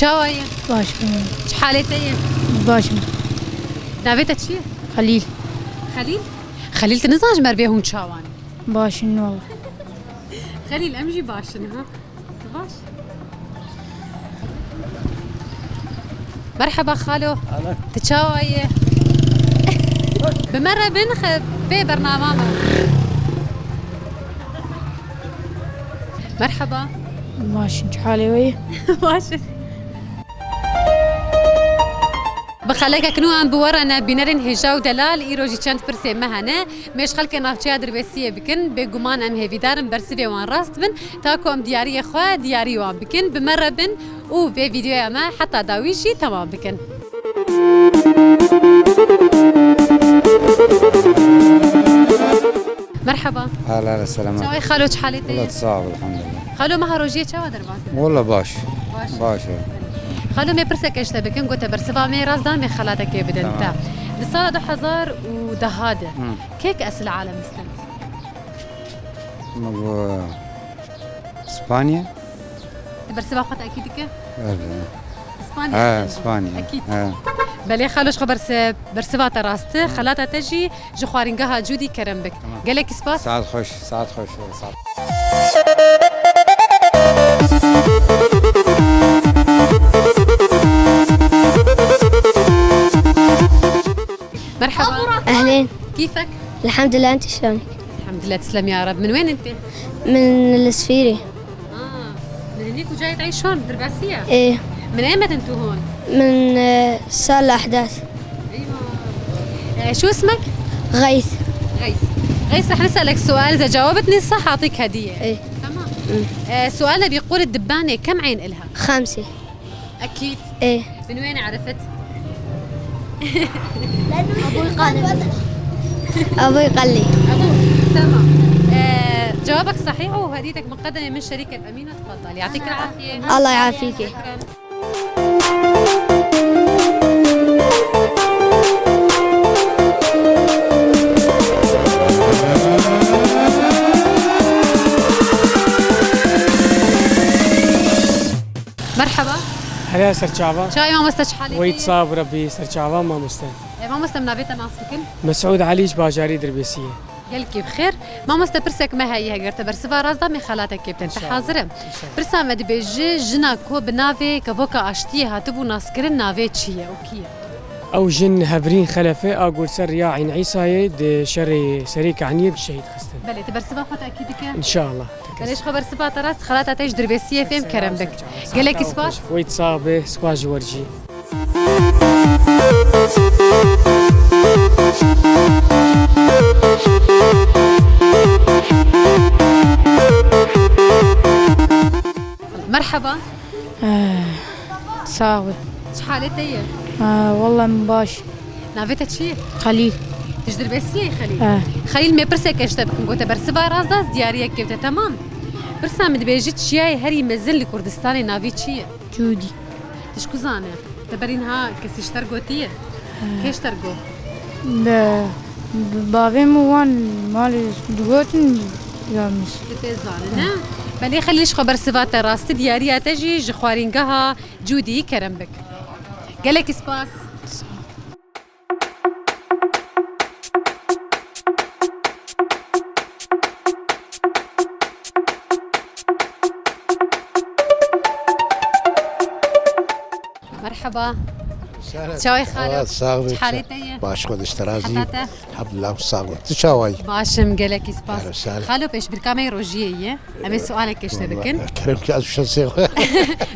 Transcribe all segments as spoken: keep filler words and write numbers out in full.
Çawa ye? Baş bûm. Çi halê te ye? Baş im. Navê te çi ye? Xelîl. Xelîl? Xelîl, tu nizan ji me re bê hûn çawan? Baş in wala. Xelîl, em jî baş in, ha? Tu baş? Merheba xalo. Ala. Tu çawa ye? Bi me re bin xe-, vê bernama me. Merheba. Baş in, çi halê we ye? Baş in. Bi xelekek nû em bi we re ne bînerên hêja û delal, îro jî çend pirsê me hene. Em ê ji xelkê navçeya Dirbêsiyê bikin. Bêguman em hêvîdar in bersivê wan rast bin, ta ku em diyariyê xwe diyarî wan bikin. Bi me re bin û vê vîdeoya me heta dawî jî temam bikin. Merheba. Helal selam. Çawa ye xalo, çi halê te ye? Wala sağ ol, elhamdülillah. Xalo, meha rojiyê çawa derbas e? Wala baş. Baş. Baş e. Xalo, me pirseke ji te bikin, gote bersiva me rast da, me xelatekê bidin te. Tamam. Di sala du hezar û deh de Hı. kek esil alem istin? Ma bu Spanya? Te bersiva xwe tekî dike? Evet. Spanya. Ha, Spanya. Ekîd. Ha. Belê xalo, ji xwe berse-, bersiva te rast e. Hı. Xelata te jî ji xwaringeha Cûdî kerem bik. Tamam. Gelekî spas. Saet xweş, saet xweş, saet. Merhaba. Ehlen. Kîfek? Elhamdülillah, ente şilonî? Elhamdülillah, teslem ya Reb. Min wên intê? Min li Sfîrê. Ah, min hinî kucayê te şon, Dirbesiye? Ê. Min ê medin tu hon? Min, e, sal ehdas. Eywa. E, şu ismek? Xeys. Xeys. Xeys, rah neselek sual, ze cewabetnî sah, atik hediye. Ê. Tamam. Hı. E, sual, bi qûl dibanê kem eyn ilha? Xemsê. أكيد. إيه. من وين عرفت؟ أبوي قال لي. أبوي قال لي. أبوك، تمام. آه، جوابك صحيح وهديتك مقدمة من شركة أمينة، تفضل. يعطيك العافية. الله يعافيك. شكرًا. Merhaba. Helal serçava. Çawa ye mamoste, çi halê te ye? Weyt sax bi Rebbî, serçava mamoste. E, mamoste, min navê te nas bikin? Mesûd Elî, ji bajarê Dirbêsiyê. Gelkî bi xêr. Mamoste, pirsek me heye, heger te bersiva rast da, me xelatekê bidin. Te hazir e? Înşallah. Pirsa me dibêje, jina ku bi navê Kevoka Aştiyê hatibû naskirin, navê çi ye û kî ye? Ew jin Hevrîn Xelefê, a ku li ser riya Eyn Îsayê di şerê Serê Kehniyê şehîd xistin. Belê, tu bersiva xwe tekî dike? Înşallah. Belê, ji xwe bersiva te rast, xelata te ji Dirbêsiyê fêm kerem bik. Gelekî spas. Weyt sax be, spas ji we jî. Merhaba. Eh, sax be. Çi halê te ye? Eh, wallah min baş. Navê te çi ye? Xelîl. Tu ji Dirbêsiyê yî, Xelîl? Eh. Xelîl, me pirseke ji te bikim, gote bersiva rast da, ez diyariyek kevte, temam. Pirsa min dibêje, çiyayê herî mezin li Kurdistanê navê çi ye? Cûdî. Tu ji ku zane? Te berî niha kesî ji te re gotiye? Eh. Kê ji te re got? Be, bi bavê min wan malê digotin, ya min. Tu tê zanin, ne? Belê Xelîl, ji xwe bersiva te rast e, diyariya te jî ji xwarîngeha Cûdî, kerem bik. Gelekî spas. Merheba. Sağ ol. Çawa ye xalo? Aa, sağ ol. Çi halê te ye? Baş, Xwedê ji te razî. Heta te? Elhamdulillah, sağ ol. Tu çawa yî? Baş im, gelekî spas. Ehlen, sağ ol. Xalo, pêşbîrka me yê rojiyê ye. Em ê sualekê ji te bikin. Kerem ke ez şansê xwe.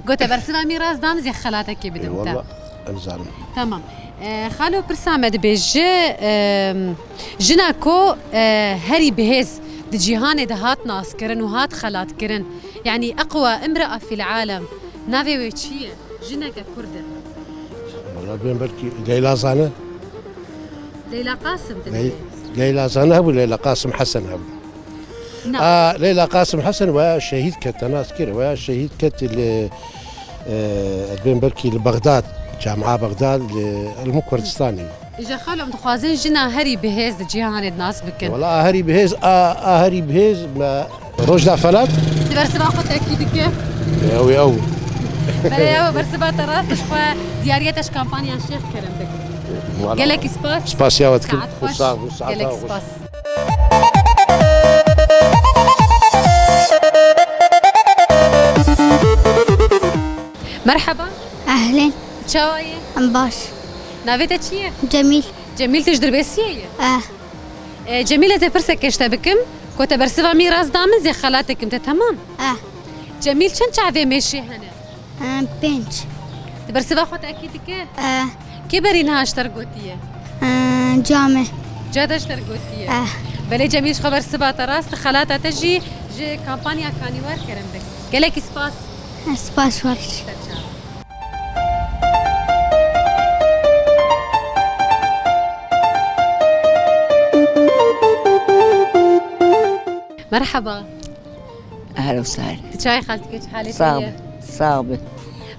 Gote bersiva min rast da, ez ê xelatekê bidim te. Eyvallah, ez zanim. Tamam. E, xalo, pirsa me dibêje, e, jina ku, e, herî bihêz di cîhanê de hat naskirin û hat xelatkirin, yanî eqwa imraa fîl alem, navê wê çi ye? Jineke kurd e. Wala, bên belkî Leyla Zane. Leyla Qasim, Ley-, dibêje. Leyla Zane hebû, Leyla Qasim Hesen hebû. Na. A, Leyla Qasim Hesen we şehîd ket, te nas kir, we şehîd ket li, e, ez bên belkî li Bexdad, Camia Bexdad, li Ilmû Kurdistanê. Îja xalo, em dixwazin jina herî bihêz di cîhanê de nas bikin. Wala a herî bihêz, a, a herî bihêz me Rojda Felat. Di bersiva xwe tekî dike. Ew, ew. Belê, ew bersiva te rast, ji xwe diyariya te ji kampanya Şêx Kerem dikim. Wala. Gelekî spas. Spasiya we dikim. Saet xweş. Sax bû, saeta Gelekî xweş. Spas. Merheba. Ehlên. Çawa yî? Em baş. Navê te çi ye? Cemîl. Cemîl, tu ji Dirbêsiyê yî? Eh. E, Cemîl, ez ê pirseke ji te bikim. Ku te bersiva min rast da min, zê xelatek kim te, temam? Eh. Cemîl, çend çavê mêşê hene? Eh, pênc. Tu bersiva xwe tekî dike? Eh. Kê berî niha ji te re gotiye? Eh, camê. Ca de ji te re gotiye? Eh. Belê Cemîl, ji xwe bersiva te rast, xelata te jî ji kampanya Kanîwar Kerem bike. Gelekî spas. Eh, spas, welkî. Ser çav. Merheba. Ehlen we sehlen. Tu çawa yî xaltîke, çi halê te ye? Sağ ol. Sağ ol.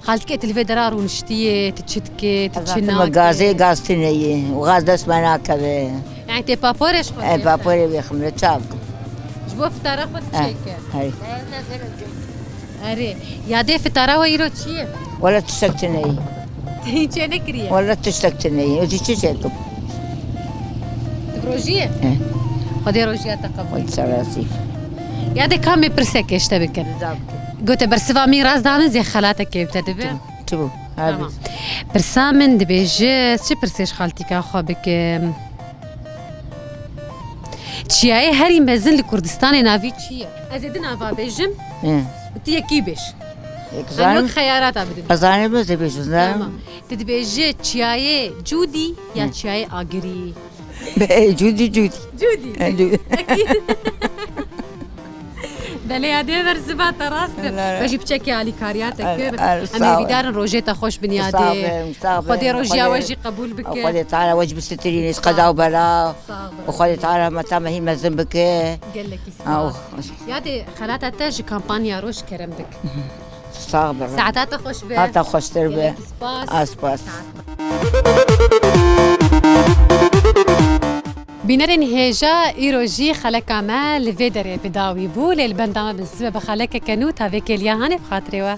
Xaltîke, tu li vê dera rûniştiyê, tu çi dikê, tu çi nakê? Gazê, gaz tune ye. Û gaz dest me nakeve. Yani tê paporê ji xwe. E, paporê wê ximre çav. Ji bo fitara xwe diçêke. Hey. Erê, yadê fitara we îro çi ye? Wala tiştek tune ye. Te hîn çê nekiriye? Wala tiştek tune ye. Ez ê çi çêkim? Tu bi rojî ye? He. Xwedê rojiya te qebûl. Xwedê serasî. Yadê kamê pirseke ji te bikin. Rizab. Gote bersiva min rast da min, zê xelatekê bi te dibe. Çi bû? Çi bû? Tamam. Pirsa min dibêje, ez çi pirsê ji xaltîka xwe bikim? Çiyayê herî mezin li Kurdistanê navî çi ye? Ez ê di nava bêjim. Hı. Tu yekî bêj. Yek zanim. Em wek xeyarata bidin. Ez zanim ez ê bêjim, zanim. Tamam. Tu dibêjî çiyayê Cûdî ya Hı. çiyayê Agirî? Be, Cûdî, Cûdî. Cûdî. E, Cûdî. Ekî. Belê ya dê bersiva te rast e. Be jî piçekê alîkariya te kir. Em ê hêvîdarin rojê te xweş bin yadê. Sağ be, sağ be. Xwedê rojiya we jî qebûl bike. Xwedê Teala we jî bisitirîne ji qeza û bela. Sağ be. Û Xwedê Teala meta me hîn mezin bike. Gelekî spas. Yadê xelata te ji kampanya roj kerem dik. Sağ be. Saeta te xweş be. Hata xweştir be. Gelekî spas. A, spas. Bînerên hêja, îro jî xeleka me li vê derê bi dawî bû, lê li benda me bin sibe bi xelekeke nû ta vê kêliya hanê bi xatirê we.